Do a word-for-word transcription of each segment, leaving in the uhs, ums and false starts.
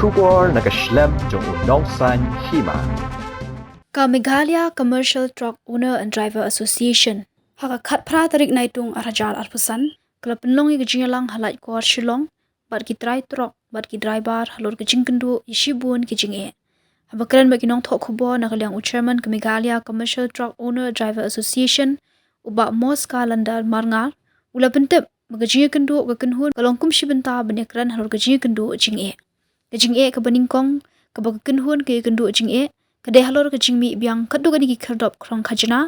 Khubor na ka shlem jong u Nongsaiñ Hima. Ka Meghalaya Commercial Truck Owner and Driver Association ha ka khatphra tarik Naitung arhajar arphew san ka la pynlong ïa ka jingïalang ha Laitkor Shillong bad ki trai truck bad ki driver halor ka jingkynduh ïa shibun ki jingeh. Haba kren bad ki nongthoh khubor na ka liang u chairman ka Meghalaya Commercial Truck Owner Driver Association, u Bah Moska Landar Marngar, u la pyntip ba ka jingïakynduh ka kynhun ka long kum shi bynta ban ïakren halor ka jingïakynduh jingeh. Ka jingeh kaba nyngkong kaba ka kynhun ka ïakynduh jingeh ka dei halor ka jingmih biang katto katne ki khyrdop khrong khajna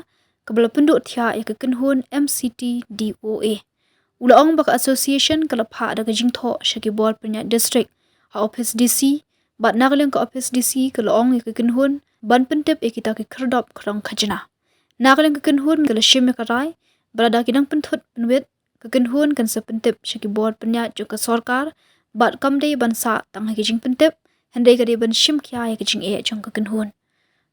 kaba la pynduh thiah ïa ka kynhun M C T D O A. U la ong ba ka association ka la phah da ka jingthoh sha ki bor pynïaid district ha office D C, bad na ka liang ka office D C ka la ong ïa ka kynhun ban pyntip ïa kita ki khyrdop khrong khajna. Na ka liang ka kynhun ka la shim ïa ka rai ba lada ki dang pynthut pynwit, ka kynhun kan sa pyntip sha ki bor pynïaid jong ka sorkar, bad kam dei ban sah tang ha ki jingpyntip, hynrei ka dei ban shim khia ïa ka jingeh jong ka kynhun.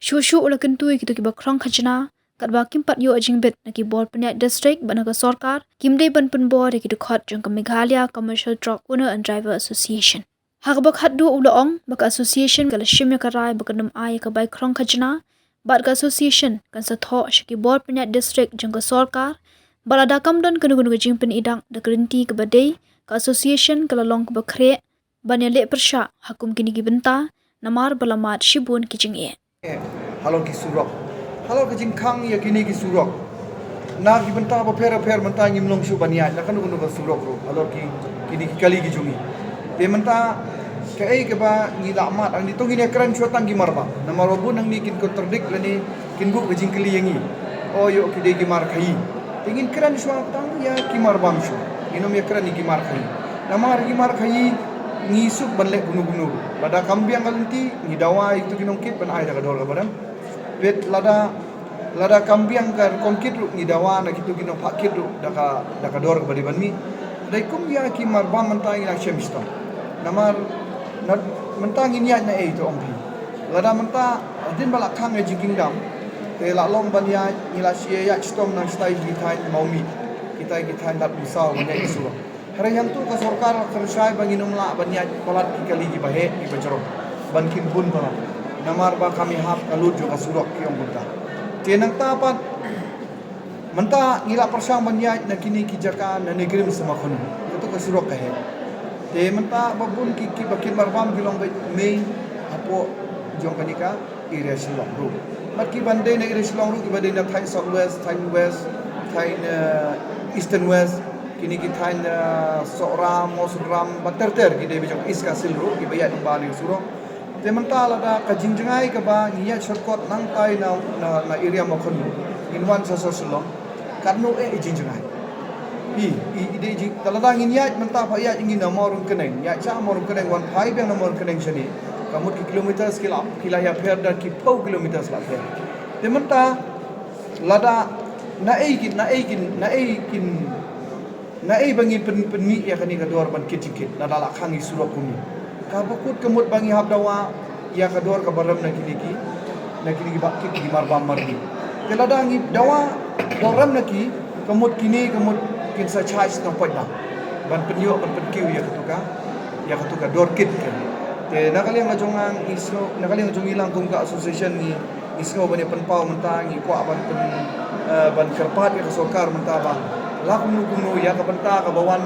Shuh shuh u la kyntu ïa kito kiba khrong khajna, katba kim pat ïoh jingbit na ki bor pynïaid district bad na ka sorkar, kim dei ban pynbor ïa ki dkhot jong ka Meghalaya Commercial Truck Owner and Driver Association. Ha kaba khatduh u la ong ba ka association ka la shim ïa ka rai ba kan ym ai ïa ka bai khrong khajna, bad ka association kan sa thoh sha ki bor pynïaid district jong ka sorkar, bad lada kam don kano kano ka jingpynidak da ka rynti kaba dei, ka association ka la long kaba khreh ban ïaleh pyrshah ha kum kine ki bynta, namar ba la mad shibun ki jingeh. Halor ki surok, halor ka jingkhang ïa kine ki surok, na ki bynta bapher bapher mynta ngim long shuh ban ïaid na kano kano ka surok ruh halor ki, kine ki kali ki jong ngi. Te mynta kaei kaba ngi la mad hangne, to ngin ïakren shuwa tang ki marbam, namar ba bun hangne kin contradict lane kin buh ka jingkylli ïa ngi, o ïoh ki dei ki mar khaïi. Te ngin kren shuwa tang ïa ki marbam shuwa, ngin ym ïakren ïa ki mar khaïi. Namar ki mar khaïi ngi suk ban leh kumno kumno ruh, lada kam biang ka lynti ngi dawa ïa kito ki nongkit ban ai da ka dor kaba rem. Peit, lada, lada kam biang ka rukom kit ruh ngi dawa na kito ki nongphah kit ruh da ka, da ka dor kaba dei ban mih. Dei kum ïa ki marbam mynta ngi la shem shitom. Namar na, mynta ngin ïaid na ei, to ong phi. Lada mynta hadien ba la khang ïa jingkingdam, te la long ban ïaid, ngi la shu ïaid shitom na shatai ki thaiñ Mawmih, kitai ki thaiñ Lad Umsaw ban ïaid ki surok. Hynrei hangto ka sorkar ka kren shai ba ngin ym lah ban ïaid palat ki kali kiba heh kiba jrong ban kin bun palat, namar ba kam ïahap ka lut jong ka surok, ki ong kumta. Te nangta pat mynta ngi la pyrshang ban ïaid na kine ki jaka na NEIGRIHMS Makhonmih, kato ka surok ka heh. Te mynta ba bun ki, kiba kit marbam ki long beit mei hapoh jong kane ka area Shillong ruh. Bad ki ban dei na area Shillong ruh, kiba dei na thaiñ South West, thaiñ West, thaiñ, eh, Eastern West, kine ki thaiñ, eh, Sohra, Mawsynram, bad ter ter ki dei ba jong East Khasi Hills ruh, kiba ïaid lyngba ne surok. Te mynta lada ka jingjngai kaba ngi ïaid shortcut nangtai na, na, na area Makhonmih, ngin wan sha sor Shillong, katno eh i jingjngai. I, i, i dei jing, te lada ngin ïaid mynta pha ïaid ngi na Mawryngkneng, ïaid sha Mawryngkneng wan phai biang na Mawryngkneng shane, ka mut ki kilometers ki la, ki la ïapher da ki phew kilometers la pher. Te mynta lada na ei kin, na ei kin, na ei kin, na ei ba ngi pyn, pynmih ïa kane ka dor ban kit jingkit lada la khang ïa ki surok kumne? Kaba kut ka mut ba ngi hap dawa ïa ka dor kaba rem na kine ki, na kine kiba kit ki marbam mardi. Te lada ngi dawa dor rem na ki, ka mut kine, ka mut kin sa charge na paidbah ban pynïoh, ban pynkiew ïa katu ka, ïa katu ka dor kit ka. Te na ka liang ka jong nga ngi sngew, na ka liang ka jong ngi lang kum ka association ngi, ngi sngew ban ïa pynpaw mynta, ngi kwah ban pyn, eh, ban kyrpad ïa ka sorkar mynta ba la kumno kumno ïa ka bynta kaba wan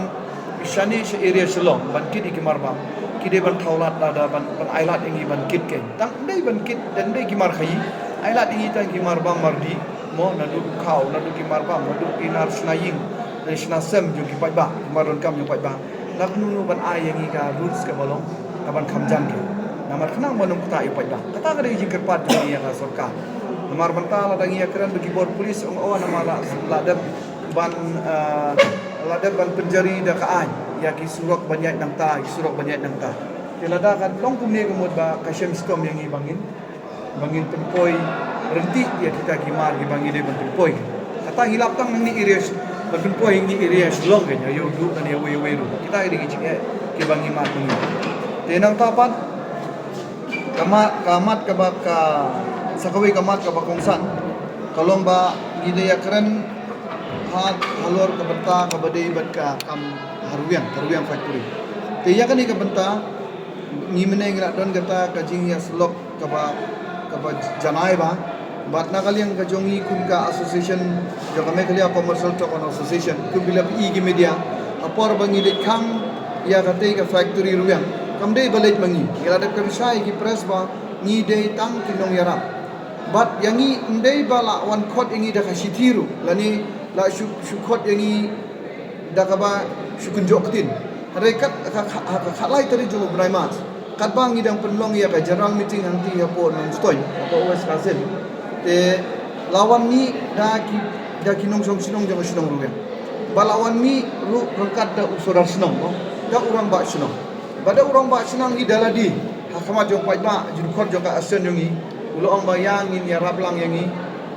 shane sha area Shillong ban kit ïa ki marbam, ki dei ban thaw lad lada ban, ban ai lad ïa ngi ban kit keiñ. Tang dei ban kit, tang dei ki mar khaïi, ai lad ïa ngi tang ki marbam mardi, mo, naduh u khaw, naduh ki marbam, naduh ki nar shna ïing, na shna sem jong ki paidbah, ki mar donkam jong paidbah. La kumno ban ai ïa ngi ka rules kaba long kaban kham jan keiñ. Namar khnang ban ym ktah ïa u paidbah. Kata ka dei jingkyrpad jong ngi ïa ka sorkar. Namar mynta lada ngi ïakren bad ki bor police, ong, oh, namar la, la dep ban, eh, la dep ban pynjari da ka aiñ ïa ki surok ban ïaid nangta, ki surok ban ïaid nangta. Te lada ka long kumne ka mut ba ka shem shitom ïa ngi ba ngin, ba ngin pynpoi ryntih ïa kita ki mar kiba ngi dei ban pynpoi. Kata ngi lap tang nangne area Sh-, ban pynpoi nangne area Shillong keiñ, ïa u duh nangne ïa uwei uwei ruh. Kita ki dei ki jingeh kiba ngi mad mynne. Te nangta pat ka ma-, ka mat kaba ka, sa kawei ka mat kaba kongsan ka long ba ngi dei ïakren ha, halor ka bynta kaba dei bad ka kam ha Rwiang, ha Rwiang factory. Te ïa kane ka bynta Ngi mynne ngi la don kata ka jingïasyllok kaba, kaba janai bha. Bad na ka liang ka jong ngi kum ka association, jong ka Meghalaya Commercial Truck Owners Association, kum ki la pyni ki media, ha por ba ngi leit khang ïa katei ka factory Rwiang, kam dei ba leit ma ngi. Ngi la dep kren shai ki press ba ngi dei tang ki nongïarap. Bad ïa ngi ym dei ba la wan khot ïa ngi da ka shithi ruh, lane la shu, shu khot ïa ngi da kaba shu kynjoh ktien. Hynrei kat ka, ka, ka, ka lai tarik jong u bnai March, katba ngi dang pynlong ïa ka general meeting hangtei hapoh Nongstoiñ, hapoh West Khasi Hills, te la wan mih da ki, da ki nongshong shnong jong ka shnong Rwiang. Ba la wan mih ruh ryngkat da u sordar shnong, mo, da u rangbah shnong. Ba da u rangbah shnong hi da lade ha khmat jong paidbah, jingkhot jong ka association jong ngi, u la ong ba ïa ngin ïarap lang ïa ngi,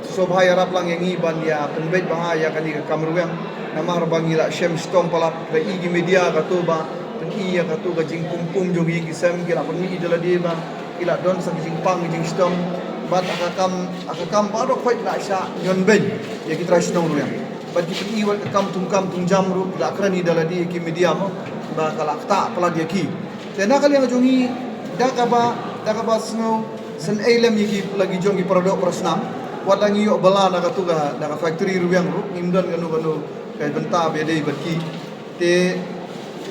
sngewbha ïarap lang ïa ngi ban ïa pynbeit bha ïa kane ka kam Rwiang. Namar ba ngi la shem shitom palat, la i ki media kato ba pyni ïa kato ka jingpum pum jong ki, ki sem, ki la pyni da lade ba ki la don sa ki jingpang ki jingshitom. Bad ha ka kam, ha ka kam baroh khoit la shah ñion beiñ ïa ki trai shnong Rwiang. Bad ki pyni wat ka kam thungkam thungjam ruh, ki la kren hi da lade ïa ki media, mo, ba ka la ktah palat ïa ki. Te na ka liang jong ngi, da kaba, da kaba sngew sngewsih lem ïa ki la ki jong ki para doh para snam, wat la ngi ïoh bylla na kato ka, na ka factory Rwiang ruh, ngim don kano kano ka bynta ba ïadei bad ki. Te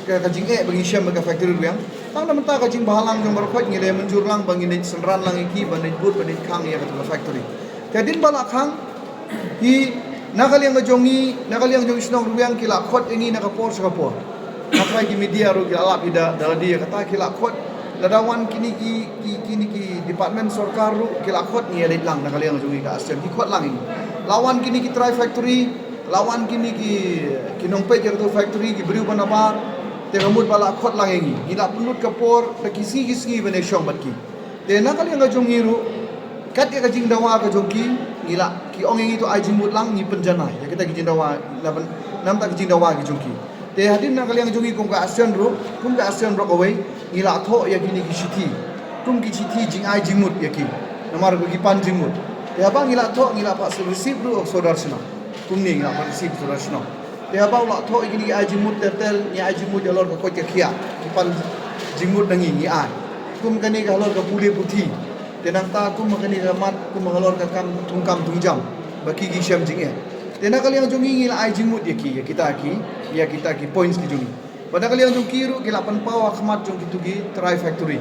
ka, ka jingeh ba ngi shem bad ka factory Rwiang, tang na mynta ka jingbhalang jong baroh khoit ngi la mynjur lang ba ngin leit synran lang ïa ki, ban leit bud, ban leit khang ïa kato ka factory. Te hadien ba la khang, hi, na ka liang ka jong ngi, na ka liang jong ki shnong Rwiang ki la khot ïa ngi na ka por sha ka por. Hynrei ki media ruh ki la lap hi da, da lade ïa kata, ki la khot. Lada wan kine ki, ki, kine ki department sorkar ruh ki la khot ngi ïa leit lang na ka liang jong ngi ka association, ki khot lang ïa ngi. La wan kine ki trai factory, la wan kine ki, ki nongpeit ïa kato factory, ki briew ba nabar, te ka mut ba la khot lang ïa ngi. Ngi la pynlut ka por da ki sngi ki sngi ban ïashong bad ki. Te na ka liang ka jong ngi ruh, kat ïa ka jingdawa ka jong ki, ngi la, ki ong ïa ngi to ai jingmut lang, ngi pynjanai ïa kita ki jingdawa, na ban, na bynta ki jingdawa ki jong ki. Te hadien na ka liang jong ngi kum ka association ruh, kum ka association ruh kawei, ngi la thoh ïa kine ki shithi, kum ki shithi jingai jingmut ïa ki. Namar ba ki pan jingmut. Te haba ngi la thoh, ngi la phah receipt ruh ha u sordar shnong. Kumne ngi la phah receipt ha u sordar shnong. Te haba u la thoh ïa kine ki ai jingmut, ter ter ngi ai jingmut ïa halor ka koit ka khiah, ki pan jingmut na ngi, ngi ai. Kum kane ka halor ka pule puthi. Te nangta kum kane ka mat, kum halor ka kam thungkam thungjam, ba ki, ki shem jingeh. Te na ka liang jong ngi ngi la ai jingmut ïa ki, ïa kita ki, ïa kita ki points ki jong ngi. Bad na ka liang jong ki ruh ki la pynpaw ha khmat jong kito ki trai factory,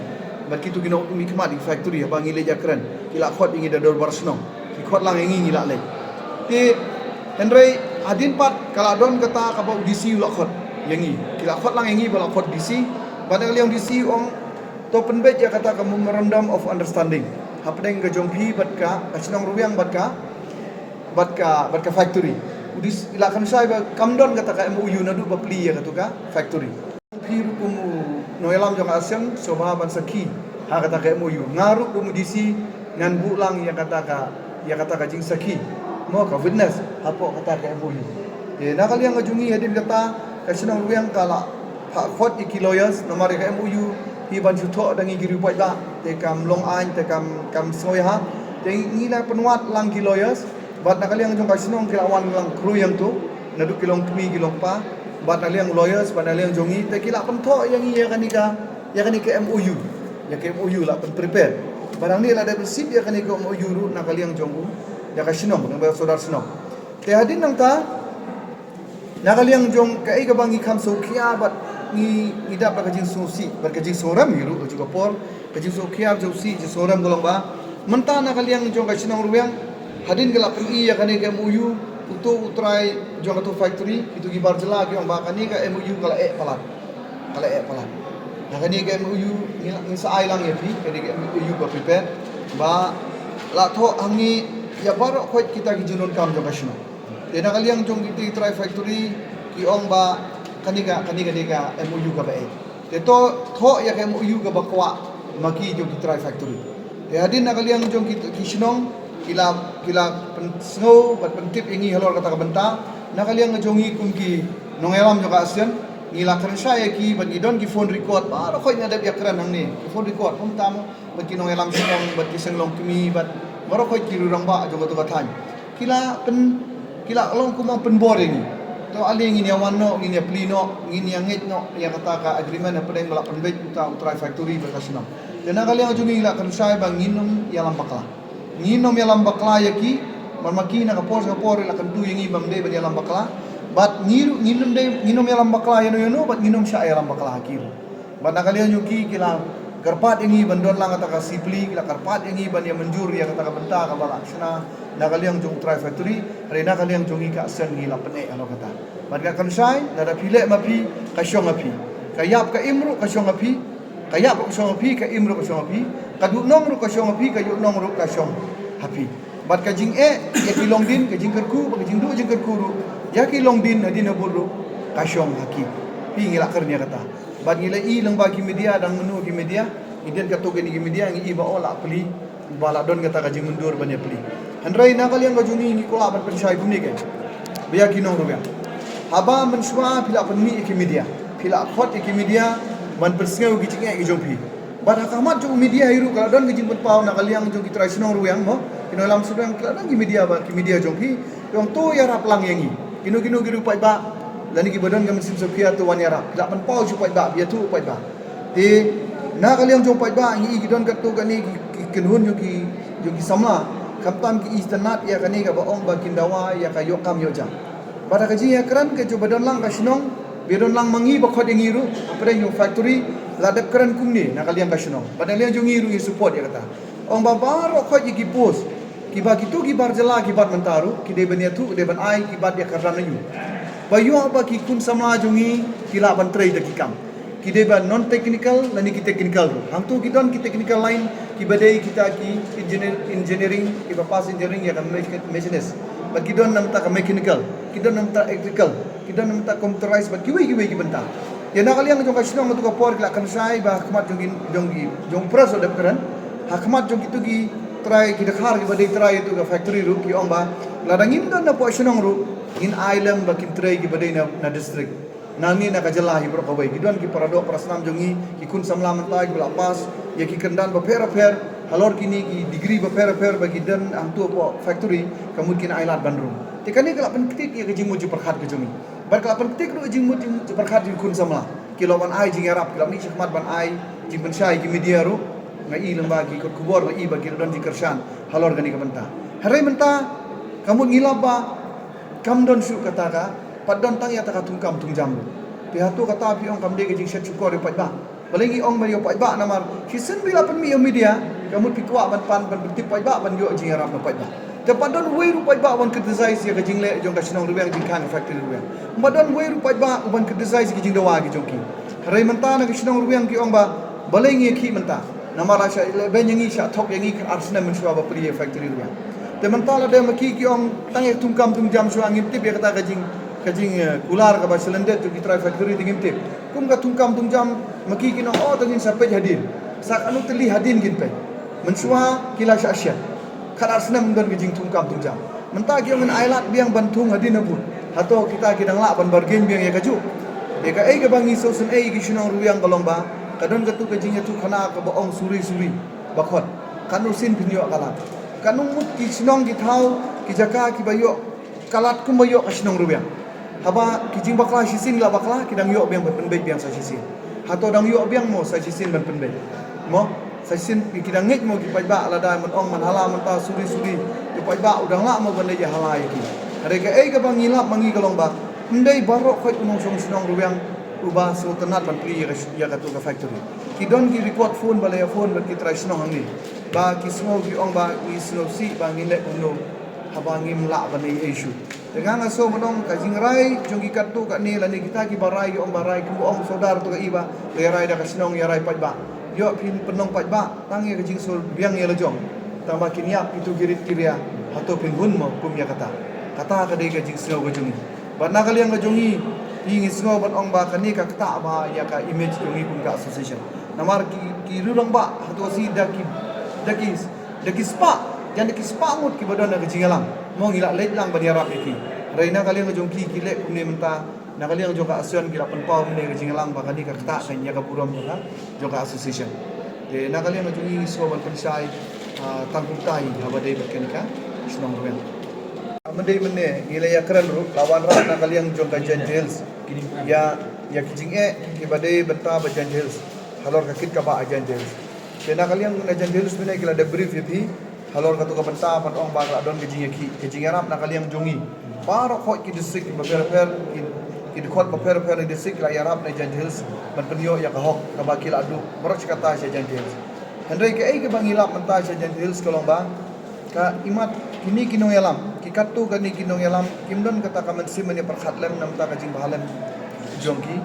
bad kito ki nongmihkhmat ki factory, haba ngi leit ïakren, ki la khot ïa ngi da dorbar shnong, ki khot lang ïa ngi, ngi la leit. Te hynrei hadien pat ka la don kata kaba u D C u la khot ïa ngi, ki la khot lang ïa ngi ba la khot D C. Bad na ka liang D C u ong to pynbeit ïa kata ka memorandum of understanding hapdeng ka jong phi bad ka, ka shnong Rwiang bad ka, bad ka, bad ka factory. U D C la kren shai ba kam don kata ka M O U naduh ba plie ïa kato ka factory. Phi ruh kum u nongïalam jong ka association sngewbha ban sakhi ha kata ka M O U. Nga ruh kum u D C ngan buh lang ïa kata ka, ïa kata ka jingsakhi, mo, ka witness hapoh kata ka M O U. Te na ka liang ka jong ngi hadien kata ka shnong Rwiang ka la phah khot ïa ki lawyers, namar ïa ka M O U hi ban shu thoh da ngi ki riewpaidbah, te kam long aiñ, te kam, kam sngewbha. Te ngi la pynwad lang ki lawyers, bad na ka liang jong ka shnong ki la wan lang khrui hangto, naduh ki longkmie ki longkpa, bad na liang lawyers, bad na liang jong ngi, te ki la pynthoh ïa ngi ïa kane ka, ïa kane ka M O U, ïa ka M O U la pynprepare. Bad hangne la dep receive ïa kane ka M O U ruh na ka liang jong u, ïa ka shnong, na ka sordar shnong. Te hadien nangta, na ka liang jong kaei kaba ngi kham sngewkhia bad ngi, ngi dap da ka jingsngewsih bad ka jingsngew rem hi ruh ha kajuh ka por, ka jingsngewkhia, jingsngewsih, jingsngew rem ka long ba mynta na ka liang jong ka shnong Rwiang, hadien ka la pyni ïa kane ka M O U, uto u trai jong kato factory, kito ki bar jylla ki ong ba kane ka M O U ka la eh palat, ka la eh palat. Na kane ka M O U ngi, ngi sa ai lang ïa phi, kane ka M O U ba prepare, ba la thoh hangne ïa baroh khoit kita ki jingdonkam jong ka shnong. Te na ka liang jong kito ki trai factory ki ong ba kane ka, kane ka dei ka M O U kaba eh. Te to thoh ïa ka M O U kaba kwah ma ki jong ki trai factory. Te hadien na ka liang jong ki, ki shnong ki la, ki la pynsngew bad pyntip ïa ngi halor kata ka bynta. Na ka liang jong ngi kum ki nongïalam jong ka association ngi la kren shai ïa ki bad ngi don ki phone record, baroh khoit nga dep ïakren hangne, ki phone record, kumta mo, bad ki nongïalam shnong, bad ki seng longkmie, bad baroh khoit ki rangbah jong kato ka thaiñ. Ki la pyn, ki la long kum pynbor ïa ngi. Ale ngin ïa wan noh, ngin ïa plie noh, ngin ïa ngeit noh ïa kata ka agreement hapdeng ba la pynbeit uta u Trai Factory bad ka shnong. Te na ka liang jong ngi la kynshai ba ngin ym ïalam bakla. Ngin ym ïalam bakla ïa ki, namar ma ki na ka por sha ka por la kyntu ïa ngi ba ym dei ban ïalam bakla. Bad ngi ruh ngin ym dei, ngin ym ïalam bakla ïano ïano, bad ngin ym shah ïalam bakla ha ki ruh. Bad na ka liang jong ki, ki la kyrpad ïa ngi ban don lang kata ka sipli, ki la kyrpad ïa ngi ban ïa mynjur ïa kata ka bynta kaba la shna na ka liang jong u Trai Factory, hynrei na ka liang jong ngi ka seng ngi la pyneh halor kata. Bad ka kynshai, lada phi leh ma phi, ka shong ha phi. Ka ïap ka im ruh ka shong ha phi, ka ïap ruh ka shong ha phi, ka im ruh ka shong ha phi, ka duhnong ruh ka shong ha phi, ka ïohnong ruh ka shong ha phi. Bad ka jingeh ïa ki longdien, ka jingkyrkhu, bad ka jingduh jingkyrkhu ruh ïa ki longdien hadien habud ruh ka shong ha ki. Phi, ngi la kren ïa kata. Bad ngi la i lyngba ki media, dang mynno ki media, ngi dien katto katne ki media, ngi i ba o la plie, ba la don kata ka jingmyndur ban ïa plie. Hynrei na ka liang ka jong ngi, ngi kwah ban pynshai kumne ke, ba ïa ki nong Riewbiang, haba mynshuwa phi la pynmih ïa ki media, phi la khot ïa ki media ban pynsngew ki jingeh ki jong phi. Bad ha khmat jong u media hi ruh ka la don ka jingpynpaw na ka liang jong ki trai shnong Riewbiang mo, ki nongïalam shnong Riewbiang, ki la don ki media, ba ki media jong phi, ki ong to ïarap lang ïa ngi. Kino kino ki ruh paidbah, lane kiba don ka mynsiem shongkurim, to wan ïarap. Ki la pynpaw sha u paidbah, ïathuh u paidbah. Te na ka liang jong u paidbah ngi i ki don katto katne ki, ki kynhun jong ki, jong ki samla, khamtam ki itynnad ïa kane kaba ong ba kin dawa ïa ka ïoh kam ïoh jam. Bad ha ka jingïakren ka jong ba don lang ka shnong, ba don lang ma ngi ba khot ïa ngi ruh, hapdeng jong factory, la dep kren kumne na ka liang ka shnong. Bad na liang jong ngi ruh ngi support ïa kata. Ong ba baroh khoit ïa ki post, kiba kito ki bar jylla ki bat mynta ruh, ki dei ban ïathuh, ki dei ban ai, ki bat ïa ka ran aïu. Ba ïoh ba ki khun samla jong ngi ki lah ban trei da ki kam. Ki dei ba non technical lane ki technical ruh. Hangto ki don ki technical line, kiba dei kita ki engineer, engineering, kiba pass engineering ïa ka mech-, machinist. Bad ki don namar ka mechanical, ki don namar electrical, ki don namar computerized, bad kiwei kiwei ki bynta. Ïa na ka liang jong ka shnong ha kato ka por ki la kynshai ba ha khmat jong ki, jong ki, jong press order kren, ha khmat jong kito ki trai ki dkhar kiba dei trai ïa kato ka factory ruh, ki ong ba lada ngim don na poh shnong ruh, ngin ai lem ba kin trei kiba dei na, na district. Nangne na ka jylla hi baroh kawei, ki don ki paradoh parasnam jong ngi, ki khun samla mynta kiba la pass ïa ki kyrdan bapher bapher, halor kine ki degree bapher bapher ba ki don hangto hapoh factory, ka mut kin ailad ban rung. Te kane ka la pynktiek ïa ka jingmut jingpyrkhat ka jong ngi. Bad ka la pynktiek ruh jingmut jingpyrkhat jong ki khun samla. Ki la wan ai jingïarap, ki la mih shakhmat ban ai jingpynshai ki media ruh. Nga i lyngba ki kot khubor, nga i ba ki la don jingkyrshan halor kane ka bynta. Hynrei mynta ka mut ngi lap ba kam don shuh kata ka, pat don tang ïa kata ka thungkam thungjam ruh. Te hato kata phi ong kam dei ka jingshet shukor ïa u paidbah? Balei ngi ong ba ïa u paidbah? Namar shisien ba la pynmih ïa u media, ka mut phi kwah ban pan, ban pyntip paidbah, ban ïoh jingïarap na paidbah. Te pat don uwei ruh paidbah ban criticize ïa ka jingleh jong ka shnong Riewbiang, jingkhang factory Riewbiang. Pat don uwei ruh paidbah uban criticize ïa ka jingdawa ka jong ki. Hynrei mynta na ka shnong Riewbiang ki ong ba balei ngi ïa ki mynta. Namar la shah leh beiñ ïa ngi, shah thok ïa ngi khatar snem mynshuwa ba plie ïa factory Riewbiang. Te mynta lada ma ki ki ong tang ïa ka thungkam thungjam shuwa, ngim tip ïa kata ka jing, ka jing, eh, kular kaba shalyndet jong ki trai factory te ngim tip. Kum ka thungkam thungjam, ma ki kin ong oh, to ngin sa peit hadien. Sa katno tylli hadien kin peit. Mynshuwa ki la shah shet. Khatar snem don ka jingthungkam thungjam. Mynta ki ong ngin ailad biang ban thung hadien habud. Hato kita ki dang lah ban bargain biang ïa kajuh? Ïa kaei kaba ngi sngewsynei ïa ki shnong Riewbiang ka long ba ka don kato ka jingïathuhkhana kaba ong suri suri ba khot. Katno sien phin ïoh ka lad? Katno ngut ki shnong, ki thaw, ki jaka kiba ïoh ka lad kumba ïoh ka shnong Riewbiang? Haba ki jingbakla shisien la bakla, ki dang ïoh biang ban pynbeit biang sa shisien. Hato dang ïoh biang mo sa shisien ban pynbeit? Mo, sa shisien ki dang ngeit mo ki paidbah, lada man ong man hala mynta suri suri, ki paidbah u dang lah mo ban leit ïahala ïa ki? Hynrei kaei kaba ngi lap ma ngi ka long ba ym dei baroh khoit u nongshong shnong Riewbiang uba sngewtynnad ban plie ïa ka, ïa kato ka factory. Ki don ki record phone ba la ïa phone bad ki trai shnong hangne ba ki sngew, ki ong ba ngi sngewsih ba ngin leh kumno haba ngim lah ban ïa issue. Te nga nga sngew ban ong ka jingrai jong ki katto katne lane kita kiba rai, ki ong ba rai, kumba ong sordar to ka i ba, rai da ka shnong, ïa rai paidbah. Ïoh phin pynlong paidbah tang ïa ka jingsngewbiang ïa la jong. Tang ba kin ïap kito ki rit ki ria, hato phin hun mo kum ïa kata? Kata ka dei ka jingsngew ka jong ngi. Bad na ka liang ka jong ngi, ngi sngew ban ong ba kane ka ktah bha ïa ka image jong ngi kum ka association. Namar ki, ki rangbah hato shi da ki, da ki da ki spah, jan da ki spah ngut kiba don ha ka jingïalang. Mo ngi la leit lang ban ïarap ïa ki. Hynrei na ka liang jong ki, ki leh kumne mynta, na ka liang jong ka association ki la pynpaw kumne ka jingïalang ba kane ka ktah kan ïa ka burom jong ka, jong ka association. Te na ka liang jong ngi, ngi sngew ban pynshai, ah, tang kumta hi haba dei bad kane ka shnong Riewbiang. Mynta mynne ngi la ïakren ruh la wanrah na ka liang jong ka Jaintia Hills ïa, ïa ki jingeh kiba dei bynta ba Jaintia Hills, halor ka kit kaba ha Jaintia Hills. Te na ka liang na Jaintia Hills mynne ki la dep brief ïa phi halor katu ka bynta ban ong ba ka la don ka jingïakhih, ka jingïarap na ka liang jong ngi. Baroh khoit ki district kiba pher pher, ki, ki dkhot ba pher pher district ki la ïarap na Jaintia Hills ban pynïoh ïa ka hok kaba ki la duh baroh shi katta sha Jaintia Hills. Hynrei kaei kaba ngi lap mynta sha Jaintia Hills ka long ba ka imat kine ki nongïalam, ki katto katne ki nongïalam kim don kata ka mynsiem ban ïa pyrkhat lem na bynta ka jingbhalang jong ki,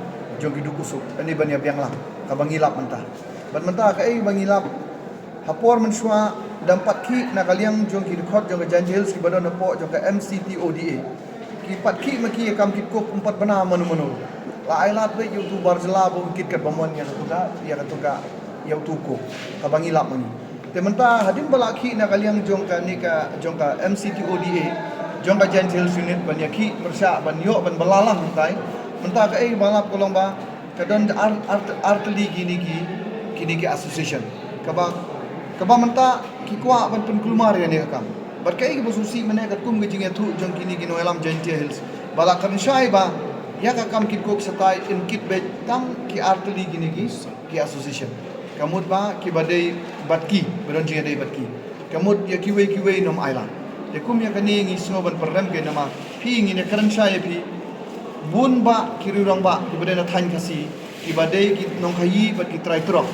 jong ki duk u suk, ani ban ïa biang lang kaba ngi lap mynta. Bad mynta kaei ba ngi lap, ha por mynshuwa dang pat khih na ka liang jong ki dkhot jong ka Jaintia Hills kiba don hapoh jong ka M C T O D A. Ki pat khih ma ki ïa kam kit coke, ym pat bna mano mano. La ai lad beit ïa utu bar jylla ba un kit katba mon ïa katu ka, ïa katu ka, ïa utu coke kaba ngi lap ma ngi. Te mynta hadien ba la khih na ka liang jong kane ka, jong ka M C T O D A, jong ka Jaintia Hills Unit ban ïakhih pyrshah ban ïoh ban bylla lang hangtai. Mynta kaei ba lap ka long ba ka don ar, ar, ar tylli kine ki, kine ki association kaba, kaba mynta ki kwah ban pynkulmar ïa kane ka kam. Bad kaei kaba sngewsih mynne katkum ka jingïathuh jong kine ki nongïalam Jaintia Hills ba la kren shai ba ïa ka kam kit coke shatai yn kit beit tang ki ar tylli kine ki, ki association. Ka mut ba kiba dei bad ki, ba don jingïadei bad ki. Ka mut ïa kiwei kiwei nym ailad. Te kum ïa kane ngi sngew ban pynrem kein namar phi, ngin ïa kren shai ïa phi. Bun bah ki riewrangbah kiba dei na thaiñ Khasi, kiba dei ki nongkhaïi bad ki trai trok,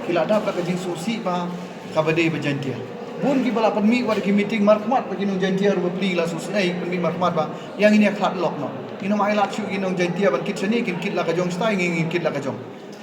ki la dap da ka jingsngewsih ba kaba dei ba Jaintia. Bun kiba la pynmih wat ki meeting markhmat bad ki nong Jaintia ruh bapli, la sngewsih pynmih markhmat ba ïa ngin ïa khlad lok noh. Ngin nym ailad shuh ki nong Jaintia ban kit shane, kin kit la ka jong shatai, ngin, ngin kit la ka jong.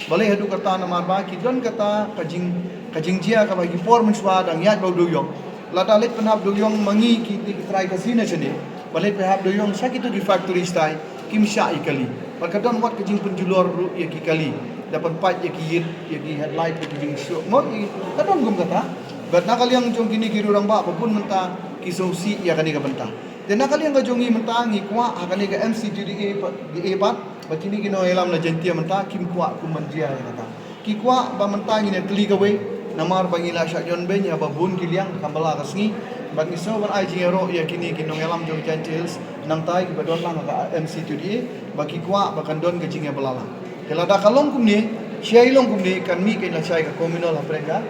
Balei haduh katta? Namar ba ki don kata ka jing, ka jingjia kaba ha ki por mynshuwa dang ïaid bad u dewïong. Lada leit pynhap dewïong ma ngi ki, ki trai Khasi na shane, ba leit pynhap dewïong sha kito ki factory shatai, kim shah ïa kali. Bad ka don wat ka jingpynjulor ruh ïa ki kali, da pynpait ïa ki ïit, ïa ki headlight, ïa ki jingshoh, mo, ïa, ka don kum kata. Bad na ka liang jong kine ki riewrangbah ba bun mynta ki sngewsih ïa kane ka bynta. Te na ka liang ka jong ngi mynta ngi kwah ha kane ka M C T O D A pat, D A pat, ba kine ki nongïalam na Jaintia mynta kim kwah kum ban jia ïa kata. Ki kwah ba mynta ngin ïa tylli kawei, namar ba ngi la shah ïoh beiñ ha ba bun ki liang kam bylla ka sngi. Bad ngi sngew ban ai jingïaroh ïa kine ki nongïalam jong Jaintia Hills nangtai kiba don lang ha ka M C T O D A, ba ki kwah ba kan don ka jingïabylla lang. Te lada ka long kumne, shai long kumne, kan mih kein lashai ka communal hapdeng ka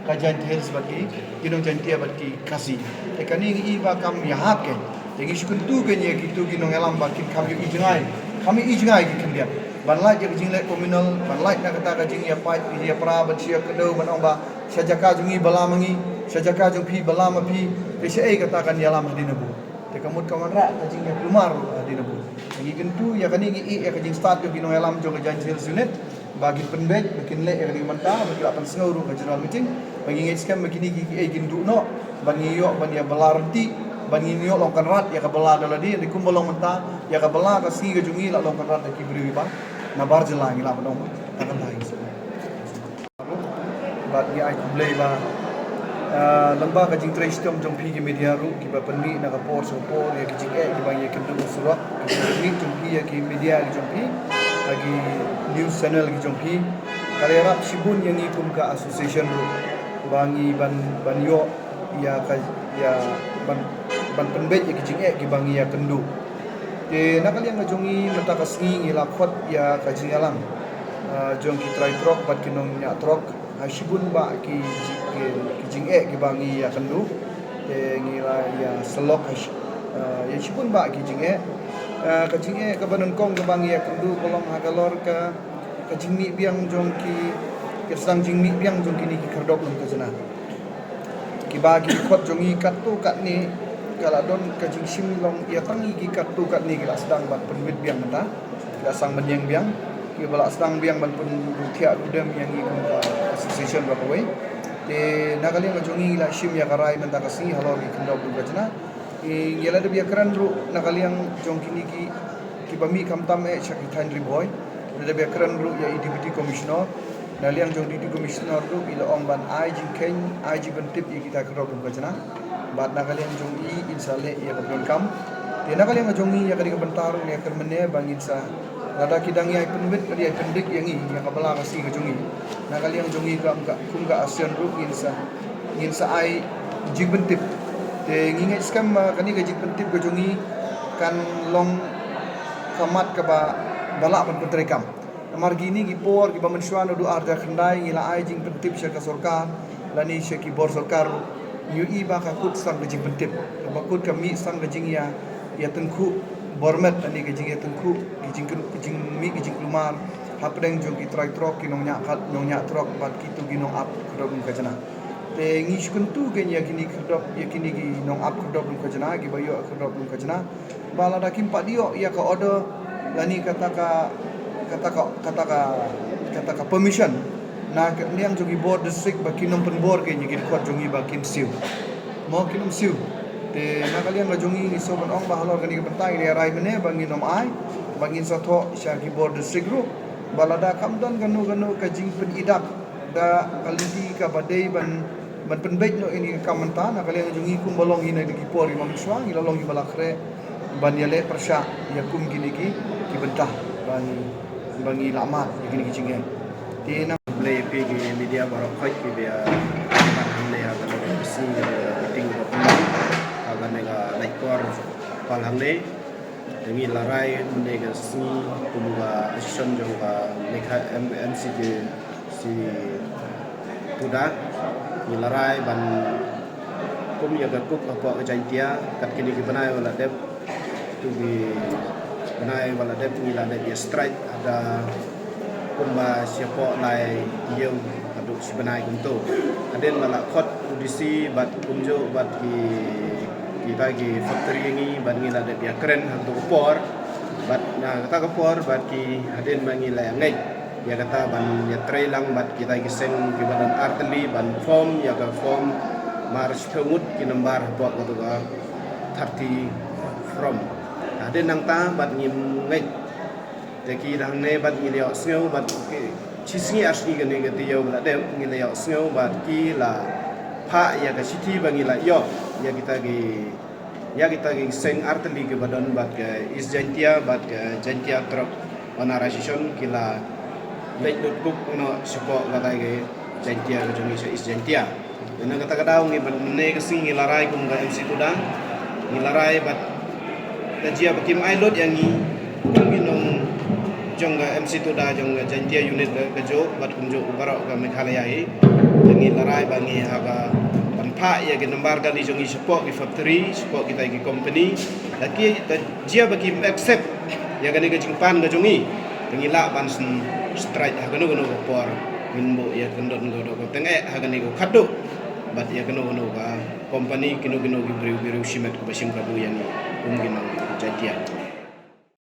ka Jaintia Hills bad ki, ki nong Jaintia bad ki Khasi. Te kane ngi i ba kam ïahap kein. Te ngi shu kyntu kein ïa kito ki nongïalam ba kin kham ïohi jngai, kham ïohi jngai ki khyndiat ban lait ïa ka jingleh communal, ban lait na kata ka jingïapait ïapra, ban shu ïakynduh ban ong ba sha jaka jong ngi bylla ma ngi, sha jaka jong phi bylla ma phi. Te shaei kata kan ïalam hadien nabud? Te ka mut ka wanrah ka jingïakulmar ruh hadien nabud. Ngi kyntu ïa kane, ngi ïeh ïa ka jingstad jong ki nongïalam jong ka Jaintia Hills Unit ba kin pynbeit, ba kin leh ïa kane mynta, ba kin lah pynsngew ruh ka general meeting, ba ngi ngeit skhem ba kine ki, kiei kin duh noh, ba ngi ïoh ban ïa bylla ryntih, ba ngi ïoh long kynrad ïa ka bylla da lade. Te kumba long mynta, ïa ka bylla ka sngi ka jong ngi la long kynrad da ki briew iba na bar jylla, ngi lah ban ong. Ka kynta hi. Bad ngi ai khublei ba, ah, lyngba ka jingtrei shitom jong phi ki media ruh kiba pynmih na ka por sha ka por ïa ki jingeh kiba ngi ïakynduh surok, ki jingpynmih jong phi ïa ki media ki jong phi, ha ki news channel ki jong phi, ka la ïarap shibun ïa ngi kum ka association ruh ba ngi ban, ban ïoh ïa ka, ïa ban, ban pynbeit ïa ki jingeh kiba ngi ïakynduh. Te na ka liang ka jong ngi mynta ka sngi ngi la khot ïa ka jingïalang, ah, jong ki trai trok bad ki nongñiah trok ha shibun bah ki, ki, ki jingeh kiba ngi ïakynduh. Te ngi la ïasyllok ha shi-, ah, ïa shibun bah ki jingeh. Ah, ka jingeh kaba nyngkong kaba ngi ïakynduh ka long halor ka, ka jingmih biang jong ki, ka sdang jingmih biang jong kine ki khyrdop lum khajna. Kiba ki dkhot jong ngi katto katne ka la don ka jingshim long ïa tang ngi, ki katto katne ki la sdang ban pynwit biang mynta, ki la sdang ban ïeng biang, kiba la sdang biang ban pynthiah rudem ïa ngi kum ka association ba kawei. Te na ka liang ka jong ngi la shim ïa ka rai mynta ka sngi halor ki khyrdop lum khajna. Ngi la dep ïakren ruh na ka liang jong kine ki, kiba mih khamtam eh sha ki thaiñ Ri Bhoi. Ngi la dep ïakren ruh ïa i Deputy Commissioner. Na liang jong Deputy Commissioner ruh i la ong ban ai jingkheiñ, ai jingpyntip ïa kita ki khyrdop lum khajna. Bad na ka liang jong i, in sa leh ïa ka pyndonkam. Te na ka liang jong ngi ïa kane ka bynta ruh ngi ïakren mynne ba ngin sa, lada ki dang ïai pynwit bad ïai pyndik ïa ngi ïa ka bylla ka sngi ka jong ngi, na ka liang jong ngi kum ka, kum ka association ruh ngin sa, ngin sa ai jingpyntip Te ngi ngeit skhem ba kane ka jingpyntip ka jong ngi kan long ka mat kaba, ba lah ban pyntreikam. Namar kine ki por kiba mynshuwa naduh ar hajar khyndai ngi la ai jingpyntip sha ka sorkar lane sha ki bor sorkar ruh. Ngi ïohi ba ka kut san ka jingpyntip, kaba kut ka mih san ka jingïa, ïa tyngkhuh bor met lane ka jingïa tyngkhuh, ka jing, ka jingmih ka jingkulmar hapdeng jong ki trai trok, ki nongñiah, nongñiah trok bad kito ki nongap khyrdop lum khajna. Te ngi shu kyntu kein ïa kine khyrdop, ïa kine ki nongap khyrdop lum khajna, kiba ïoh khyrdop lum khajna, ba lada kim pat ïoh ïa ka order lane kata ka, kata ka, kata ka, kata ka permission na ka liang jong ki bor district, ba kin ym pynbor kein ïa ki dkhot jong ngi ba kin siew. Mo, kin ym siew. Te na ka liang ka jong ngi ngi sngewbha ban ong ba halor kane ka bynta ngi la rai mynne ba ngin ym ai, ba ngin sa thoh sha ki bor district ruh ba lada kam don kano kano ka jingpynidak da ka lynti kaba dei ban, ban pynbeit noh ïa kane ka kam mynta, na ka liang jong ngi kumba long hi na ki por kiba mynshuwa, ngi la long kiba la khreh ban ïaleh pyrshah ïa kum kine ki, ki bynta ba ngi, ba ngi la mad ïa kine ki jingeh. Te na Khublei ïa phi ki media baroh khoit kiba ïa ban hangne ha kane ka sngi, ka meeting ka pynlong ha kane ka Laitkor Hall hangne. Te ngi la rai mynne ka sngi kum ka association jong ka Megha-, M-, M C T C Tuda, ngi la rai ban kum ïa ka Coke hapoh ka Jaintia, kat kine ki bnai ba la dep, tu ki bnai ba la dep ngi la dep ïa strike hada kumba shapoh lai ïew haduh shi bnai kumto. Hadien ba la khot U D C bad kumjuh bad ki, kita ki factory ngi bad ngi la dep ïa kren ha kato ka por. Bad na kata ka por bad ki hadien ba ngi la ïa ngeit ïa kata ban ïa trei lang bad kita ki seng kiba don artylli ban form ïa ka form mar shithaw ngut ki number hapoh kato ka thirty form. Hadien nangta bad ngim ngeit. Te ki dang ne bad ngi la ïohsngew bad ki, shi sngi ar sngi kane ka taïew ba la dep ngi la ïohsngew bad ki la phah ïa ka shithi ba ngi la ïoh ïa kita ki, ïa kita ki seng artylli kiba don bad ka East Jaintia bad ka Jaintia Truck Owner Association ki la leit lut kuk noh shapoh kata ka Jaintia ka jong ngi sha East Jaintia. Te na kata ka daw ngi ban mynne ka sngi ngi la rai kum ka M C Tuda. Ngi la rai bad ka jia ba kim ai lut ïa ngi kum ki nong jong ka M C Tuda jong ka Jaintia unit ka, ka juh bad kumjuh baroh ka Meghalaya hi. Te ngi la rai ba ngi ha ka ban phah ïa ki number kali jong ngi shapoh ki factory, shapoh kita ki company. Lada ki, ka jia ba kim accept ïa kane ka jingpan ka jong ngi, te ngi lah ban sn-, strike ha kano kano ka por, ngin buh ïa kyndon ka dok ka teng eh ha kane ka khatduh. Bad ïa kano kano ka company, kino kino ki briew, ki briew shimet kiba shim kadu ïa ngi kum ki nong Jaintia.